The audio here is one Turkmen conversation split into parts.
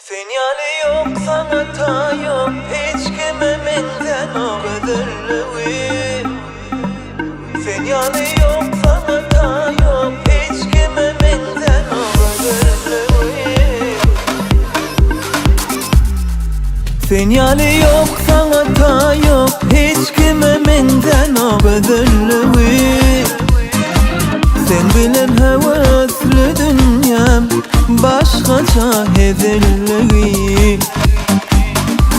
Sen ýaly ýok saňa taý ýok hiç kime meňzänok gözelligi Sen ýaly ýok saňa taý ýok hiç kime meňzänok gözelligi Sen ýaly ýok saňa taý ýok hiç kime meňzänok gözelligi Sen bilen höwesli dünýäm Başgaça hezilligi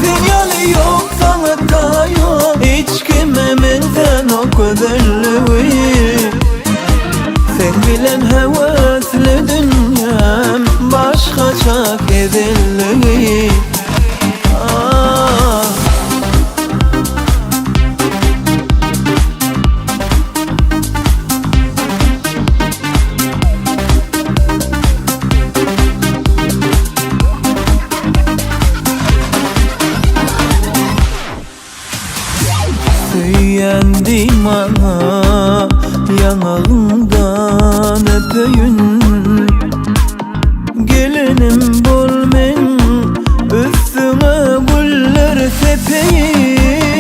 Sen ýaly ýok saňa taý ýok Hiç kime meňzänok gözelligi Sen bilen höwesli dünýäm Başgaça hezilligi Ah. Söýýän diý maňa ýaňagyňdan öpeýin Gelinim bol meň üstüňe güller sepeýin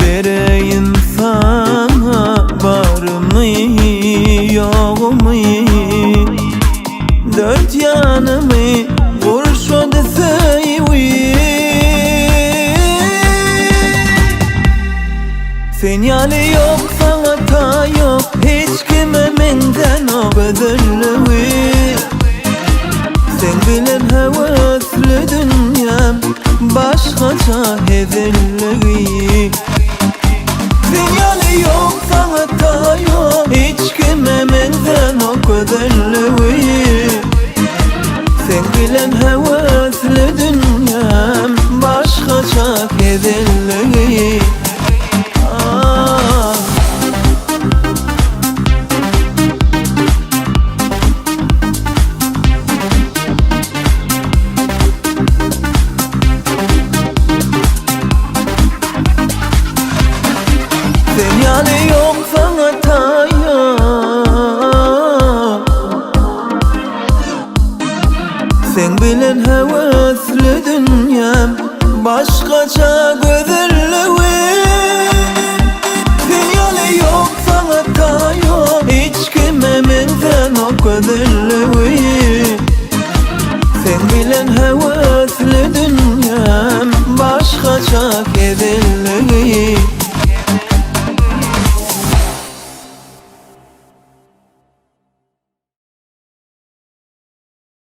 Bereýin saňa barymy ýogumy Dört ýanymy gurşady söýgi Sen ýaly ýok saňa taý ýok Hiç kime meňzänok gözelligi Sen bilen höwesli dünýäm Başgaça hezilligi Sen ýaly ýok saňa taý ýok Hiç kime meňzänok gözelligi Sen bilen höwesli dünýäm Başgaça hezilligi Ah. Sen ýaly ýok saňa taý ýok Seň bilen höwesli dünýäm Başgaça gözelligi Sen ýaly ýok saňa taý ýok Hiç kime meňzänok gözelligi Seň bilen höwesli dünýäm Başgaça.